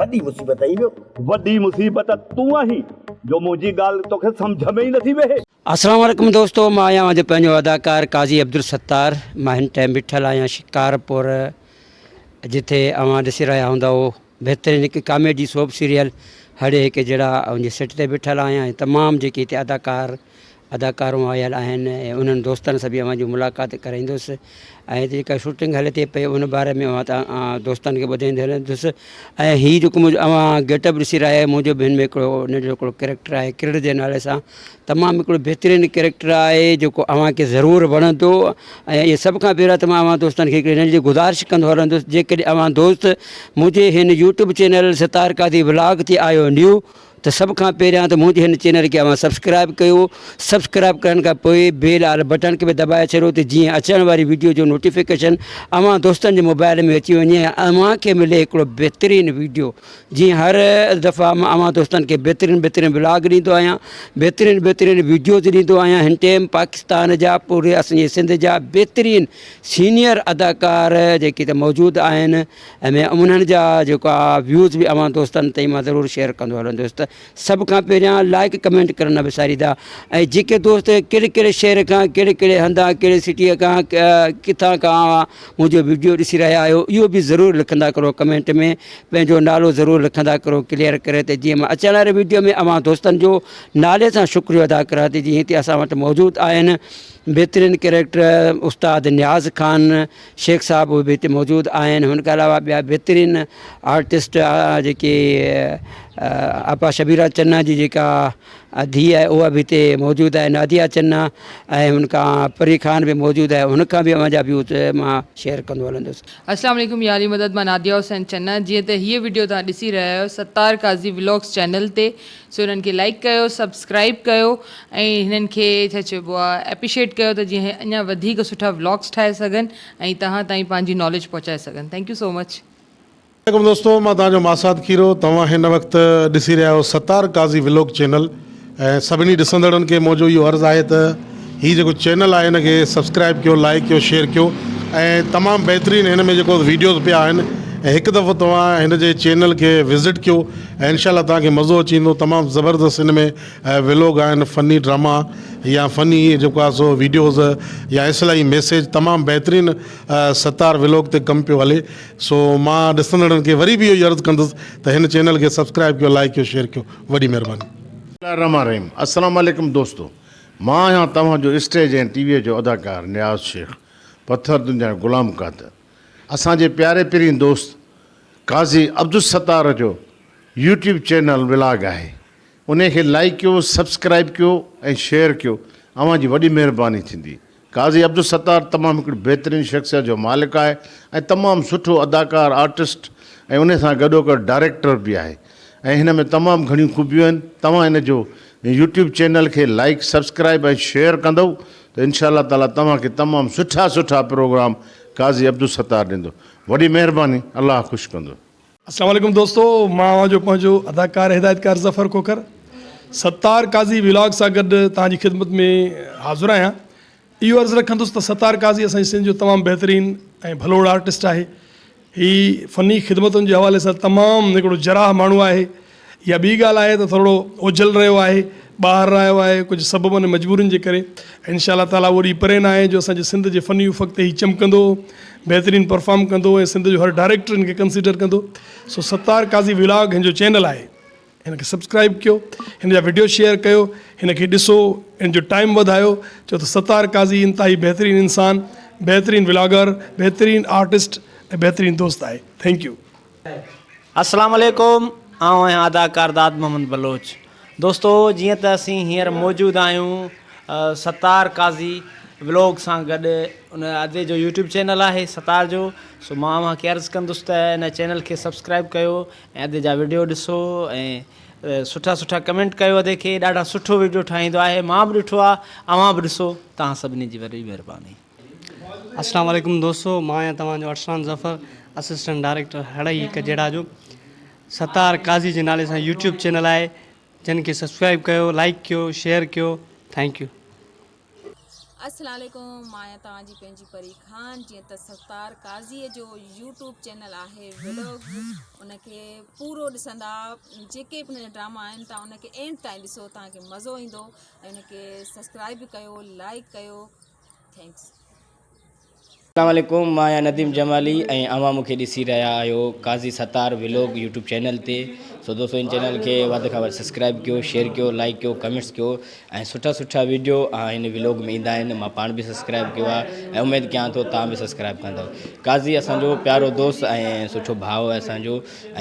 وڏي مصيبت آئي ويو. وڏي مصيبت تون آهين جو منهنجي ڳالهه توکي سمجهه ۾ ئي نٿي ويهي. السلام عليڪم دوستو مان آهيان اوهان جو پنهنجو اداڪار قاضي عبدالستار مان هن ٽائيم بيٺل آهيان شڪارپور جتي اوهان ڏسي رهيا هوندؤ بهترين هڪ ڪاميڊي سوپ سيريل هڙي هڪ جهڙا ان جي سيٽ تي بيٺل آهيان ۽ تمام جيڪي هتي اداڪار اداڪارون آيل آهن ۽ انهن دوستن سان به اوهان جي ملاقات ڪرائيندس ۽ هتي جيڪا شوٽنگ هلي ٿي پئي ان باري ۾ اوهان تان دوستن کي ٻڌائيندو هلندس ۽ هي جيڪو منهنجو اوهان گيٽ اپ ڏسي رهيا آهيو منهنجو به هن ۾ هڪڙو ننڍڙو هڪڙو ڪريڪٽر آهي ڪرڙ جي نالي سان تمام هڪڙو بهترين ڪريڪٽر آهي جيڪو اوهان کي ضرور وڻندو ۽ اهي سڀ کان پهريان ته مان اوهان دوستن کي هڪڙي ننڍڙي گذارش ڪندو هلندس جيڪڏهن اوهان دوست منهنجي هن YouTube channel Sattar Qazi vlog تي آيو نيو ته سڀ کان پهريان ته منهنجي هن چينل کي اوهان سبسڪرائب ڪيو سبسڪرائب ڪرڻ کان پوء بيل آل بٽڻ کي به دٻائي ڇڏيو ته جيئن اچڻ واري ويڊيو جو نوٽيفڪيشن اوهان دوستن جي موبائل ۾ اچي وڃي ۽ اوهان کي ملي هڪڙو بهترين ويڊيو جيئن هر دفعا مان اوهان دوستن کي بهترين بهترين ولاگ ڏيندو آهيان بهترين بهترين ويڊيوز ڏيندو آهيان هن ٽيم پاڪستان جا پوري اسان جي سنڌ جا بهترين سينيئر اداڪار جيڪي ته موجود آهن ۽ انهن جا جيڪا ويوز به اوهان دوستن تائين مان ضرور شيئر ڪندو هلندس ته سڀ کان پهريان لائڪ ڪمينٽ ڪرڻ نه وساريندا ۽ جيڪي دوست ڪهڙي ڪهڙي شهر کان ڪهڙي ڪهڙي هنڌان ڪهڙي سٽيء کان ڪٿان کان اوهان منهنجو ويڊيو ڏسي رهيا آهيو اهو به ضرور لکندا ڪرو ڪمينٽ ۾ پنهنجو نالو ضرور لکندا ڪرو ڪليئر ڪري ته جيئن مان اچڻ واري ويڊيو ۾ اوهان دوستن جو نالي سان شڪريو ادا ڪريان ته جيئن هتي اسان وٽ موجود آهن بهترين ڪريڪٽر استاد نياز خان شيخ صاحب به هتي موجود آهن هن کان علاوه ٻيا بهترين آرٽسٽ جيڪي آپا شبيرا چنا جي جيڪا ڌيء آهي اها به هتي موجود آهي ناديا چنا ۽ هن کان پري خان به موجود آهي هن کان به اوهان جا ويوز مان شيئر ڪندو هلندس. اسلام عليڪم يا علي مدد مان ناديه حسين چنا جيئن ته هيء وڊيو توهان ڏسي رهيا آهيو ستار قاضي ولاگس چينل تي سو انهن کي لائيڪ ڪيو سبسڪرائيب ڪيو ۽ هنن کي ڇا چئبو آ اپريشيٽ ڪيو ته جيئن هي اڃا وڌيڪ سٺا ولاگس ٺاهي سگهن ۽ توهان تائين پنهنجي ناليج پهچائي سگهن thank you سو مچ. عليڪم دوستو مان توهان جو ماسات کيرو توهان هن وقت ڏسي رهيا آهيو ستار قاضي ولوگ چينل ۽ سڀني ڏسندڙن کي منهنجو اهو عرض آهي ته هي جيڪو چينل آهي هن کي سبسڪرائب ڪيو لائڪ ڪيو شيئر ڪيو ۽ تمام بهترين هن ۾ جيڪو ويڊيوز پيا آهن ۽ هڪ دفعو توهان هن جي چينل کي وزٽ ڪيو ۽ انشاء الله توهان کي مزو اچي ويندو تمام زبردست هن ۾ ولوگ آهن فني ڊراما يا فني جيڪو آهي سو ويڊيوز يا اصلاحي ميسيج تمام بهترين ستار ولوگ تي ڪم پيو هلي سو مان ڏسندڙن کي وري به اهو ئي عرض ڪندس ته هن چينل کي سبسڪرائب ڪيو لائڪ ڪيو شيئر ڪيو وڏي مهرباني. بسم الله الرحمٰن الرحيم السلام عليڪم دوستو مان آهيان توهان جو اسٽيج ۽ ٽي وي جو اداڪار نياز شيخ پٿر دنيا غلام قادر اسان جي پياري پرين دوست قاضي عبدالستار جو يوٽيوب چينل ولاگ آهي انهي کي لائيڪ ڪيو سبسڪرائيب ڪيو ۽ شيئر ڪيو اوهان جي وڏي مهرباني ٿيندي قاضي عبدالستار تمام هڪڙي بهترين شخصيت جو مالڪ آهي ۽ تمام سٺو اداڪار آرٽسٽ ۽ انهي سان گڏوگڏ ڊائريڪٽر به آهي ۽ هن ۾ تمام گهڻيون خوبيون آهن توهان هن جو يوٽيوب چينل کي لائيڪ سبسڪرائيب ۽ شيئر ڪندؤ ته انشاء الله تعالي توهان کي تمام سٺا سٺا پروگرام قاضي عبدالستار ڏيندو وڏي مهرباني الله خوش ڪندو. السلام عليڪم دوستو مان اوهان جو پنهنجو اداڪار هدايتڪار ظفر کوکر ستار قاضي ولاگ سان گڏ توهان جي خدمت ۾ حاضر آهيان اهو عرض رکندس ته ستار قاضي اسان جي سنڌ جو تمام بهترين ۽ ڀلوڙ آرٽسٽ آهي هي فني خدمتن جي حوالي سان تمام هڪڙو جراح ماڻهو آهي اها ٻي ڳالهه آهي ته ٿورڙو اوجهل رهيو آهي، ٻاهر رهيو آهي، ڪجهه سببن ۽ مجبورين جي ڪري ۽ انشاء الله تعاليٰ اهو ڏينهن پري ناهي جو اسان جي سنڌ جي فني افق تي هي چمڪندو، بهترين پرفارم ڪندو ۽ سنڌ جو هر ڊائريڪٽر هن کي ڪنسيڊر ڪندو. سو ستار قاضي ولاگ هن جو چينل آهي، هن کي سبسڪرائيب ڪيو، هن جا وڊيو شيئر ڪيو، هن کي ڏسو، هن جو ٽائيم وڌايو، ڇو ته ستار قاضي انتهائي بهترين انسان، بهترين ولاگر، بهترين آرٽسٽ ۽ بهترين دوست آهي. Thank you. السلام عليڪم آئون آهيان اداڪار داد محمد بلوچ دوستو جيئن ته اسين هينئر موجود آهيون ستار قاضي ولوگ سان گڏ ان ادي جو يوٽيوب چينل آهي ستار جو سو مان اوهان کي عرض ڪندس ته ان چينل کي سبسڪرائب ڪيو ۽ ادي جا وڊيو ڏسو ۽ سٺا سٺا ڪمينٽ ڪيو ادي کي ڏاڍا سٺو وڊيو ٺاهيندو آهي مان به ڏٺو آهي اوهان به ڏسو توهان سڀني جي وڏي مهرباني. اسلام عليڪم دوستو مان آهيان توهان جو ارسلان ظفر اسسٽنٽ ڊائريڪٽر هڙئي هڪ جهڙا جو ستار قاضي جي نالي سان يوٽيوب چينل آهي جن کي سبسڪرائب ڪيو لائڪ ڪيو شيئر ڪيو thank you. السلام عليڪم مان آهيان توهان جي پنهنجي پري خان جيئن ته ستار قاضي جو يوٽيوب چينل آهي ولاگ ان کي پورو ڏسندا جيڪي به ان جا ڊراما آهن توهان ان کي اينڊ تائين ڏسو توهان کي مزو ايندو ۽ ان کي سبسڪرائب به ڪيو لائڪ ڪيو thanks. السلام عليڪم مان آهيان نديم جمالي ۽ اوهان مون کي ڏسي رهيا آهيو قاضي ستار ولاگ يوٽيوب چينل تي سو دوستو ان چينل کي وڌ کان وڌ سبسڪرائب ڪيو شيئر ڪيو لائڪ ڪيو ڪمينٽس ڪيو ۽ سٺا سٺا ويڊيو هن ولاگ ۾ ايندا آهن مان پاڻ به سبسڪرائب ڪيو آهي ۽ اميد ڪيان ٿو توهان به سبسڪرائب ڪندو قاضي اسان جو پيارو دوست ۽ سٺو ڀاء آهي اسان جو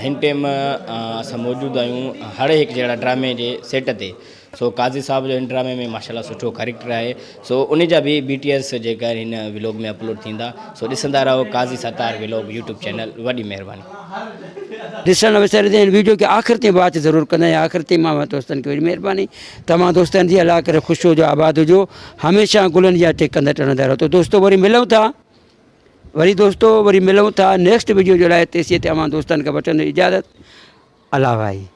هن ٽيم اسان موجود آهيون هڙ هڪ جهڙا ڊرامي جي سيٽ تي سو قاضي صاحب جو هن ڊرامي ۾ ماشاءالله سٺو ڪريڪٽر آهي سو ان جا به بي ٽي ايس جيڪا آهن هن ولاگ ۾ اپلوڊ ٿيندا سو ڏسندا رهو قاضي ستار ولاگ يوٽيوب چينل وڏي مهرباني. ڏسڻ نه وساريندي هن ويڊيو کي آخر تائين واچ ضرور ڪندا ۽ آخر تائين مان دوستن کي وڏي مهرباني توهان دوستن جي الله ڪري خوش هجو آباد هجو هميشه گلن جا ٽيڪندا ٽڻندا رهو ته دوستو وري ملون ٿا وري دوستو وري ملون ٿا نيڪسٽ ويڊيو جي لاء تيسين تي اوهان دوستن کي وٺندو اجازت الله واهي.